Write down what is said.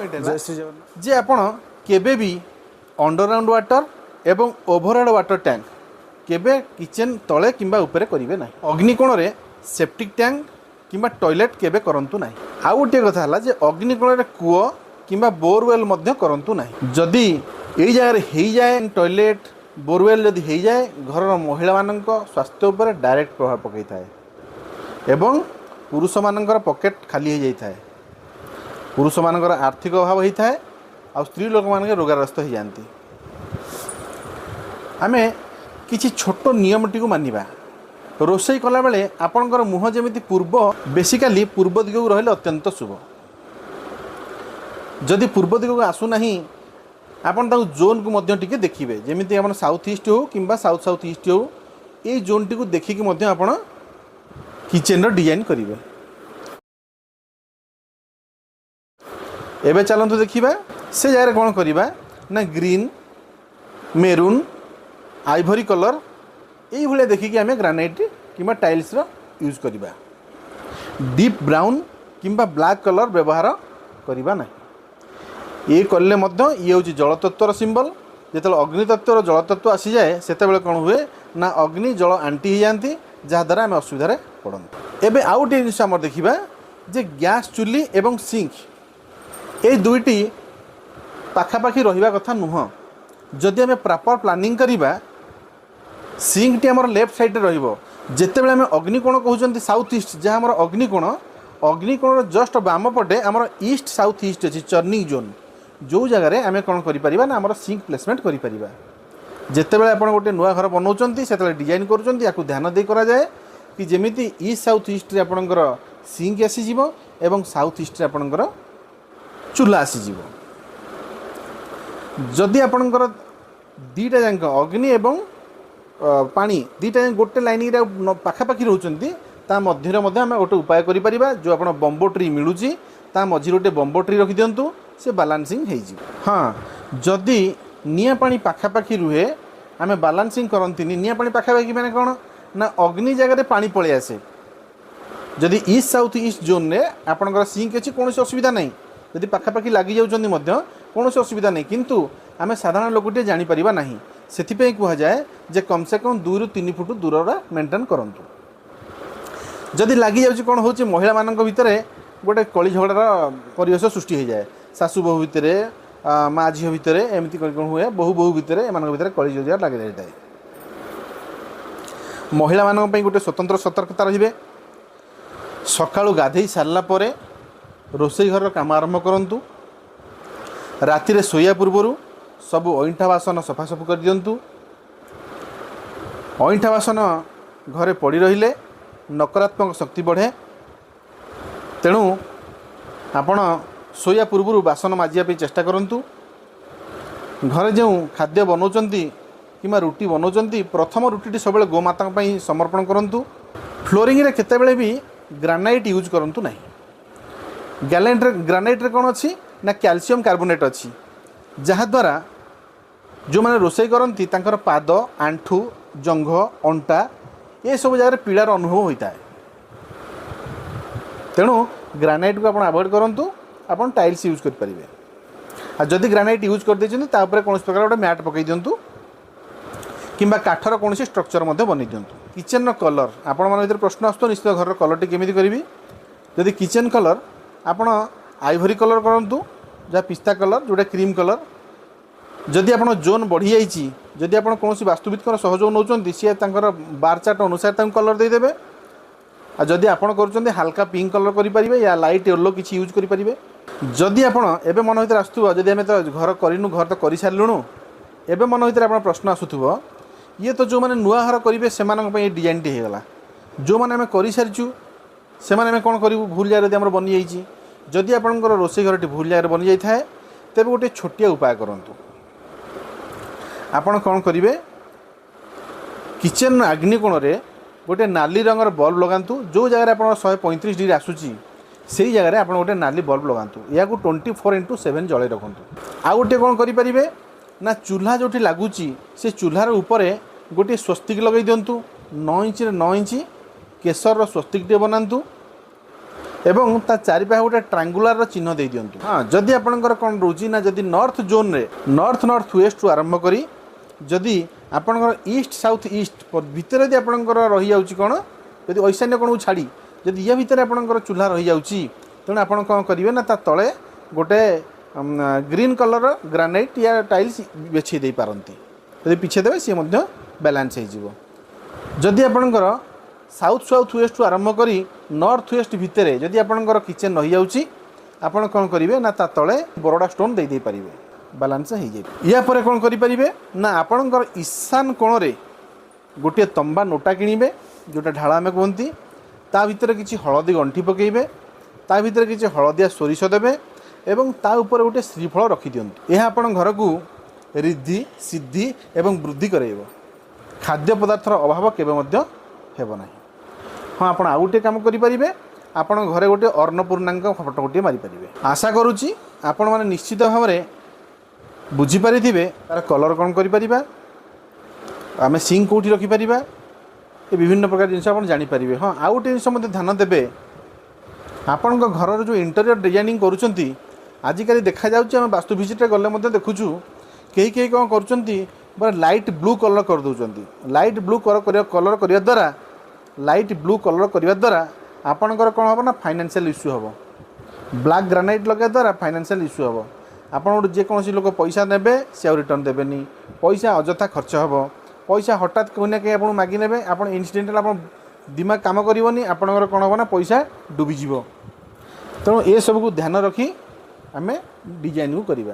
ଜୟ ଶ୍ରୀ ଜଗନ୍ନାଥ। ଯେ ଆପଣ କେବେ ବି ଅଣ୍ଡରଗ୍ରାଉଣ୍ଡ ୱାଟର ଏବଂ ଓଭରହେଡ଼ ୱାଟର ଟ୍ୟାଙ୍କ କେବେ କିଚେନ୍ ତଳେ କିମ୍ବା ଉପରେ କରିବେ ନାହିଁ। ଅଗ୍ନିକୋଣରେ ସେପ୍ଟିକ୍ ଟ୍ୟାଙ୍କ କିମ୍ବା ଟଏଲେଟ୍ କେବେ କରନ୍ତୁ ନାହିଁ। ଆଉ ଗୋଟିଏ କଥା ହେଲା ଯେ ଅଗ୍ନିକୋଣରେ କୂଅ କିମ୍ବା ବୋରୱେଲ୍ ମଧ୍ୟ କରନ୍ତୁ ନାହିଁ। ଯଦି ଏଇ ଜାଗାରେ ହେଇଯାଏ, ଟଏଲେଟ୍, ବୋରୱେଲ୍ ଯଦି ହେଇଯାଏ, ଘରର ମହିଳାମାନଙ୍କ ସ୍ୱାସ୍ଥ୍ୟ ଉପରେ ଡାଇରେକ୍ଟ ପ୍ରଭାବ ପକାଇଥାଏ ଏବଂ ପୁରୁଷମାନଙ୍କର ପକେଟ୍ ଖାଲି ହେଇଯାଇଥାଏ, ପୁରୁଷମାନଙ୍କର ଆର୍ଥିକ ଅଭାବ ହେଇଥାଏ ଆଉ ସ୍ତ୍ରୀ ଲୋକମାନଙ୍କ ରୋଗାଗ୍ରସ୍ତ ହେଇଯାଆନ୍ତି। ଆମେ କିଛି ଛୋଟ ନିୟମଟିକୁ ମାନିବା। ରୋଷେଇ କଲାବେଳେ ଆପଣଙ୍କର ମୁହଁ ଯେମିତି ପୂର୍ବ, ବେସିକାଲି ପୂର୍ବ ଦିଗକୁ ରହିଲେ ଅତ୍ୟନ୍ତ ଶୁଭ। ଯଦି ପୂର୍ବ ଦିଗକୁ ଆସୁନାହିଁ, ଆପଣ ତାକୁ ଜୋନ୍କୁ ମଧ୍ୟ ଟିକେ ଦେଖିବେ। ଯେମିତି ଆପଣ ସାଉଥ୍ ଇଷ୍ଟ ହେଉ କିମ୍ବା ସାଉଥ୍ ସାଉଥ୍ ଇଷ୍ଟ ହେଉ, ଏଇ ଜୋନ୍ଟିକୁ ଦେଖିକି ମଧ୍ୟ ଆପଣ କିଚେନ୍ର ଡିଜାଇନ୍ କରିବେ। ଏବେ ଚାଲନ୍ତୁ ଦେଖିବା ସେ ଜାଗାରେ କ'ଣ କରିବା ନା ଗ୍ରୀନ୍, ମେରୁନ୍, ଆଇଭରି କଲର୍ ଏଇଭଳିଆ ଦେଖିକି ଆମେ ଗ୍ରାନାଇଟ୍ କିମ୍ବା ଟାଇଲ୍ସର ୟୁଜ୍ କରିବା। ଡିପ୍ ବ୍ରାଉନ୍ କିମ୍ବା ବ୍ଲାକ୍ କଲର୍ ବ୍ୟବହାର କରିବା ନାହିଁ। ଇଏ କଲେ ମଧ୍ୟ ଇଏ ହେଉଛି ଜଳତତ୍ତ୍ୱର ସିମ୍ବଲ୍। ଯେତେବେଳେ ଅଗ୍ନିତତ୍ତ୍ୱର ଜଳତତ୍ତ୍ୱ ଆସିଯାଏ, ସେତେବେଳେ କ'ଣ ହୁଏ ନା ଅଗ୍ନି ଜଳ ଆଣ୍ଟି ହେଇଯାଆନ୍ତି, ଯାହାଦ୍ୱାରା ଆମେ ଅସୁବିଧାରେ ପଡ଼ନ୍ତି। ଏବେ ଆଉ ଗୋଟିଏ ଜିନିଷ ଆମର ଦେଖିବା ଯେ ଗ୍ୟାସ୍ ଚୁଲି ଏବଂ ସିଙ୍କ ଏଇ ଦୁଇଟି ପାଖାପାଖି ରହିବା କଥା ନୁହଁ। ଯଦି ଆମେ ପ୍ରପର୍ ପ୍ଲାନିଂ କରିବା, ସିଙ୍କଟି ଆମର ଲେଫ୍ଟ ସାଇଡ଼୍ରେ ରହିବ। ଯେତେବେଳେ ଆମେ ଅଗ୍ନିକୋଣ କହୁଛନ୍ତି ସାଉଥ୍ ଇଷ୍ଟ, ଯାହା ଆମର ଅଗ୍ନିକୋଣ, ଅଗ୍ନିକୋଣର ଜଷ୍ଟ ବାମ ପଟେ ଆମର ଇଷ୍ଟ ସାଉଥ୍ ଇଷ୍ଟ ଅଛି, ଚର୍ନିଂ ଜୋନ୍, ଯେଉଁ ଜାଗାରେ ଆମେ କ'ଣ କରିପାରିବା ନା ଆମର ସିଙ୍କ ପ୍ଲେସମେଣ୍ଟ କରିପାରିବା। ଯେତେବେଳେ ଆପଣ ଗୋଟେ ନୂଆ ଘର ବନାଉଛନ୍ତି, ସେତେବେଳେ ଡିଜାଇନ୍ କରୁଛନ୍ତି, ୟାକୁ ଧ୍ୟାନ ଦେଇ କରାଯାଏ କି ଯେମିତି ଇଷ୍ଟ ସାଉଥ୍ ଇଷ୍ଟରେ ଆପଣଙ୍କର ସିଙ୍କ ଆସିଯିବ ଏବଂ ସାଉଥ୍ ଇଷ୍ଟରେ ଆପଣଙ୍କର ଚୁଲା ଆସିଯିବ। ଯଦି ଆପଣଙ୍କର ଦୁଇଟା ଯାକ ଅଗ୍ନି ଏବଂ ପାଣି ଦୁଇଟା ଯାକ ଗୋଟେ ଲାଇନ୍ରେ ପାଖାପାଖି ରହୁଛନ୍ତି, ତା ମଧ୍ୟରେ ମଧ୍ୟ ଆମେ ଗୋଟେ ଉପାୟ କରିପାରିବା। ଯେଉଁ ଆପଣ ବମ୍ବୋ ଟ୍ରି ମିଳୁଛି, ତା ମଝିରେ ଗୋଟେ ବମ୍ବୋ ଟ୍ରି ରଖିଦିଅନ୍ତୁ, ସେ ବାଲାନ୍ସିଂ ହେଇଯିବ। ହଁ, ଯଦି ନିଆଁ ପାଣି ପାଖାପାଖି ରୁହେ, ଆମେ ବାଲାନ୍ସିଂ କରନ୍ତିନି। ନିଆଁ ପାଣି ପାଖାପାଖି ମାନେ କ'ଣ ନା ଅଗ୍ନି ଜାଗାରେ ପାଣି ପଳେଇ ଆସେ। ଯଦି ଇଷ୍ଟ ସାଉଥ୍ ଇଷ୍ଟ ଜୋନ୍ରେ ଆପଣଙ୍କର ସିଙ୍କ ଅଛି, କୌଣସି ଅସୁବିଧା ନାହିଁ। ଯଦି ପାଖାପାଖି ଲାଗିଯାଉଛନ୍ତି ମଧ୍ୟ କୌଣସି ଅସୁବିଧା ନାହିଁ। କିନ୍ତୁ ଆମେ ସାଧାରଣ ଲୋକଟିଏ ଜାଣିପାରିବା ନାହିଁ। ସେଥିପାଇଁ କୁହାଯାଏ ଯେ କମ୍ ସେ କମ୍ 2ରୁ 3 ଫୁଟ ଦୂରର ମେଣ୍ଟେନ୍ କରନ୍ତୁ। ଯଦି ଲାଗିଯାଉଛି, କ'ଣ ହେଉଛି, ମହିଳାମାନଙ୍କ ଭିତରେ ଗୋଟେ କଳି ଝଗଡ଼ାର ପରିବେଶ ସୃଷ୍ଟି ହେଇଯାଏ। ଶାଶୁ ବୋହୂ ଭିତରେ, ମା ଝିଅ ଭିତରେ ଏମିତି କରି କ'ଣ ହୁଏ, ବୋହୂ ବୋହୂ ଭିତରେ, ଏମାନଙ୍କ ଭିତରେ କଳି ଝଗଡ଼ା ଲାଗି ରହିଥାଏ। ମହିଳାମାନଙ୍କ ପାଇଁ ଗୋଟେ ସ୍ୱତନ୍ତ୍ର ସତର୍କତା ରହିବେ। ସକାଳୁ ଗାଧେଇ ସାରିଲା ପରେ ରୋଷେଇ ଘରର କାମ ଆରମ୍ଭ କରନ୍ତୁ। ରାତିରେ ଶୋଇବା ପୂର୍ବରୁ ସବୁ ଅଇଁଠା ବାସନ ସଫାସଫି କରିଦିଅନ୍ତୁ। ଅଇଁଠା ବାସନ ଘରେ ପଡ଼ି ରହିଲେ ନକାରାତ୍ମକ ଶକ୍ତି ବଢ଼େ। ତେଣୁ ଆପଣ ଶୋଇବା ପୂର୍ବରୁ ବାସନ ମାଜିବା ପାଇଁ ଚେଷ୍ଟା କରନ୍ତୁ। ଘରେ ଯେଉଁ ଖାଦ୍ୟ ବନାଉଛନ୍ତି କିମ୍ବା ରୁଟି ବନାଉଛନ୍ତି, ପ୍ରଥମ ରୁଟିଟି ସବୁବେଳେ ଗୋମାତାଙ୍କ ପାଇଁ ସମର୍ପଣ କରନ୍ତୁ। ଫ୍ଲୋରିଂରେ କେତେବେଳେ ବି ଗ୍ରାନାଇଟ୍ ୟୁଜ୍ କରନ୍ତୁ ନାହିଁ। ଗ୍ରାନାଇଟ୍ରେ କ'ଣ ଅଛି ନା କ୍ୟାଲସିୟମ୍ କାର୍ବୋନେଟ୍ ଅଛି, ଯାହାଦ୍ୱାରା ଯେଉଁମାନେ ରୋଷେଇ କରନ୍ତି ତାଙ୍କର ପାଦ, ଆଣ୍ଠୁ, ଜଙ୍ଘ, ଅଣ୍ଟା ଏସବୁ ଜାଗାରେ ପୀଡ଼ାର ଅନୁଭବ ହୋଇଥାଏ। ତେଣୁ ଗ୍ରାନାଇଟ୍କୁ ଆପଣ ଆଭଏଡ଼ କରନ୍ତୁ। ଆପଣ ଟାଇଲ୍ସ ୟୁଜ୍ କରିପାରିବେ। ଆଉ ଯଦି ଗ୍ରାନାଇଟ୍ ୟୁଜ୍ କରିଦେଇଛନ୍ତି, ତା ଉପରେ କୌଣସି ପ୍ରକାର ଗୋଟେ ମ୍ୟାଟ୍ ପକାଇ ଦିଅନ୍ତୁ କିମ୍ବା କାଠର କୌଣସି ଷ୍ଟ୍ରକ୍ଚର ମଧ୍ୟ ବନେଇ ଦିଅନ୍ତୁ। କିଚେନ୍ର କଲର୍, ଆପଣମାନଙ୍କ ଭିତରେ ପ୍ରଶ୍ନ ଆସୁଥିବ ନିଶ୍ଚିତ, ଘରର କଲର୍ଟି କେମିତି କରିବି? ଯଦି କିଚେନ୍ କଲର୍, ଆପଣ ଆଇଭରି କଲର୍ କରନ୍ତୁ, ଯାହା ପିସ୍ତା କଲର୍, ଯେଉଁଟା କ୍ରିମ୍ କଲର୍। ଯଦି ଆପଣ ଜୋନ୍ ବଢ଼ିଯାଇଛି, ଯଦି ଆପଣ କୌଣସି ବାସ୍ତୁବିତ୍ଙ୍କର ସହଯୋଗ ନେଉଛନ୍ତି, ସିଏ ତାଙ୍କର ବାର ଚାର୍ଟ ଅନୁସାରେ ତାଙ୍କୁ କଲର୍ ଦେଇଦେବେ। ଆଉ ଯଦି ଆପଣ କରୁଛନ୍ତି, ହାଲକା ପିଙ୍କ କଲର୍ କରିପାରିବେ ୟା ଲାଇଟ୍ ୟେଲୋ କିଛି ୟୁଜ୍ କରିପାରିବେ। ଯଦି ଆପଣ ଏବେ ମନ ଭିତରେ ଆସୁଥିବ, ଯଦି ଆମେ ତ ଘର କରିନୁ, ଘର ତ କରିସାରିଲୁଣୁ, ଏବେ ମନ ଭିତରେ ଆପଣ ପ୍ରଶ୍ନ ଆସୁଥିବ, ଇଏ ତ ଯେଉଁମାନେ ନୂଆ ଘର କରିବେ ସେମାନଙ୍କ ପାଇଁ ଏ ଡିଜାଇନଟି ହେଇଗଲା। ଯେଉଁମାନେ ଆମେ କରିସାରିଛୁ, ସେମାନେ ଆମେ କ'ଣ କରିବୁ? ଭୁଲ ଜାଗାରେ ଯଦି ଆମର ବନିଯାଇଛି, ଯଦି ଆପଣଙ୍କର ରୋଷେଇ ଘରଟି ଭୁଲ ଜାଗାରେ ବନିଯାଇଥାଏ, ତେବେ ଗୋଟିଏ ଛୋଟିଆ ଉପାୟ କରନ୍ତୁ। ଆପଣ କ'ଣ କରିବେ? କିଚେନ୍ ଆଗ୍ନିକୋଣରେ ଗୋଟେ ନାଲି ରଙ୍ଗର ବଲ୍ବ ଲଗାନ୍ତୁ। ଯେଉଁ ଜାଗାରେ ଆପଣଙ୍କର 135 ଡିଗ୍ରୀ ଆସୁଛି, ସେଇ ଜାଗାରେ ଆପଣ ଗୋଟେ ନାଲି ବଲ୍ବ ଲଗାନ୍ତୁ। ଏହାକୁ 24x7 ଜଳାଇ ରଖନ୍ତୁ। ଆଉ ଗୋଟିଏ କ'ଣ କରିପାରିବେ ନା ଚୁଲ୍ହା ଯେଉଁଠି ଲାଗୁଛି, ସେ ଚୁଲ୍ହାର ଉପରେ ଗୋଟିଏ ସ୍ୱସ୍ତିକ ଲଗାଇ ଦିଅନ୍ତୁ। 9 ଇଞ୍ଚରେ 9 ଇଞ୍ଚ କେଶରର ସ୍ୱସ୍ତିକଟିଏ ବନାନ୍ତୁ। ଏବଂ ତା ଚାରିପାଖେ ଗୋଟେ ଟ୍ରାଙ୍ଗୁଲାରର ଚିହ୍ନ ଦେଇ ଦିଅନ୍ତୁ। ହଁ, ଯଦି ଆପଣଙ୍କର କ'ଣ ରହୁଛି ନା, ଯଦି ନର୍ଥ ଜୋନ୍ରେ ନର୍ଥ, ନର୍ଥ ୱେଷ୍ଟରୁ ଆରମ୍ଭ କରି ଯଦି ଆପଣଙ୍କର ଇଷ୍ଟ, ସାଉଥ୍ ଇଷ୍ଟ ଭିତରେ ଯଦି ଆପଣଙ୍କର ରହିଯାଉଛି କ'ଣ, ଯଦି ଐଶାନ୍ୟ କୋଣକୁ ଛାଡ଼ି ଯଦି ଇଏ ଭିତରେ ଆପଣଙ୍କର ଚୁଲା ରହିଯାଉଛି, ତେଣୁ ଆପଣ କ'ଣ କରିବେ ନା, ତା ତଳେ ଗୋଟେ ଗ୍ରୀନ୍ କଲର୍ର ଗ୍ରାନାଇଟ୍ ୟା ଟାଇଲ୍ସ ବିଛେଇ ଦେଇପାରନ୍ତି। ଯଦି ବିଛେଇ ଦେବେ, ସିଏ ମଧ୍ୟ ବାଲାନ୍ସ ହେଇଯିବ। ଯଦି ଆପଣଙ୍କର ସାଉଥ୍, ସାଉଥ୍ ୱେଷ୍ଟରୁ ଆରମ୍ଭ କରି ନର୍ଥ ୱେଷ୍ଟ ଭିତରେ ଯଦି ଆପଣଙ୍କର କିଚେନ୍ ରହିଯାଉଛି, ଆପଣ କ'ଣ କରିବେ ନା, ତା ତଳେ ବରଡ଼ା ଷ୍ଟୋନ୍ ଦେଇ ଦେଇପାରିବେ, ବାଲାନ୍ସ ହେଇଯିବ। ୟା ପରେ କ'ଣ କରିପାରିବେ ନା, ଆପଣଙ୍କର ଈଶାନ କୋଣରେ ଗୋଟିଏ ତମ୍ବା ନୋଟା କିଣିବେ, ଯେଉଁଟା ଢାଳ ଆମେ କୁହନ୍ତି। ତା ଭିତରେ କିଛି ହଳଦୀ ଗଣ୍ଠି ପକାଇବେ, ତା ଭିତରେ କିଛି ହଳଦିଆ ସୋରିଷ ଦେବେ ଏବଂ ତା ଉପରେ ଗୋଟିଏ ଶ୍ରୀଫଳ ରଖିଦିଅନ୍ତୁ। ଏହା ଆପଣଙ୍କ ଘରକୁ ରିଦ୍ଧି, ସିଦ୍ଧି ଏବଂ ବୃଦ୍ଧି କରାଇବ। ଖାଦ୍ୟ ପଦାର୍ଥର ଅଭାବ କେବେ ମଧ୍ୟ ହେବ ନାହିଁ। ହଁ, ଆପଣ ଆଉ ଗୋଟିଏ କାମ କରିପାରିବେ। ଆପଣ ଘରେ ଗୋଟିଏ ଅନ୍ନପୂର୍ଣ୍ଣାଙ୍କ ଫଟୋ ଗୋଟିଏ ମାରିପାରିବେ। ଆଶା କରୁଛି ଆପଣମାନେ ନିଶ୍ଚିତ ଭାବରେ ବୁଝିପାରିଥିବେ, ତା'ର କଲର୍ କ'ଣ କରିପାରିବା, ଆମେ ସିଙ୍କ୍ କେଉଁଠି ରଖିପାରିବା, ଏ ବିଭିନ୍ନ ପ୍ରକାର ଜିନିଷ ଆପଣ ଜାଣିପାରିବେ। ହଁ, ଆଉ ଗୋଟିଏ ଜିନିଷ ମଧ୍ୟ ଧ୍ୟାନ ଦେବେ। ଆପଣଙ୍କ ଘରର ଯେଉଁ ଇଣ୍ଟେରିୟର ଡିଜାଇନିଂ କରୁଛନ୍ତି, ଆଜିକାଲି ଦେଖାଯାଉଛି, ଆମେ ବାସ୍ତୁ ଭିଜିଟ୍ରେ ଗଲେ ମଧ୍ୟ ଦେଖୁଛୁ, କେହି କେହି କ'ଣ କରୁଛନ୍ତି, ପୁରା ଲାଇଟ୍ ବ୍ଲୁ କଲର୍ କରିଦେଉଛନ୍ତି। ଲାଇଟ୍ ବ୍ଲୁ କଲର୍ କରିବା ଦ୍ୱାରା ଆପଣଙ୍କର କ'ଣ ହେବ ନା, ଫାଇନାନ୍ସିଆଲ୍ ଇସ୍ୟୁ ହେବ। ବ୍ଲାକ୍ ଗ୍ରାନାଇଟ୍ ଲଗାଇବା ଦ୍ୱାରା ଫାଇନାନ୍ସିଆଲ୍ ଇସ୍ୟୁ ହେବ। ଆପଣ ଗୋଟେ ଯେକୌଣସି ଲୋକ ପଇସା ନେବେ, ସେ ଆଉ ରିଟର୍ଣ୍ଣ ଦେବେନି। ପଇସା ଅଯଥା ଖର୍ଚ୍ଚ ହେବ। ପଇସା ହଠାତ୍ କେହି ନା କେହି ଆପଣଙ୍କୁ ମାଗି ନେବେ। ଆପଣ ଇନଷ୍ଟାଣ୍ଟ ଆପଣ ଦିମାଗ କାମ କରିବନି, ଆପଣଙ୍କର କ'ଣ ହେବ ନା, ପଇସା ଡୁବିଯିବ। ତେଣୁ ଏସବୁକୁ ଧ୍ୟାନ ରଖି ଆମେ ଡିଜାଇନକୁ କରିବା।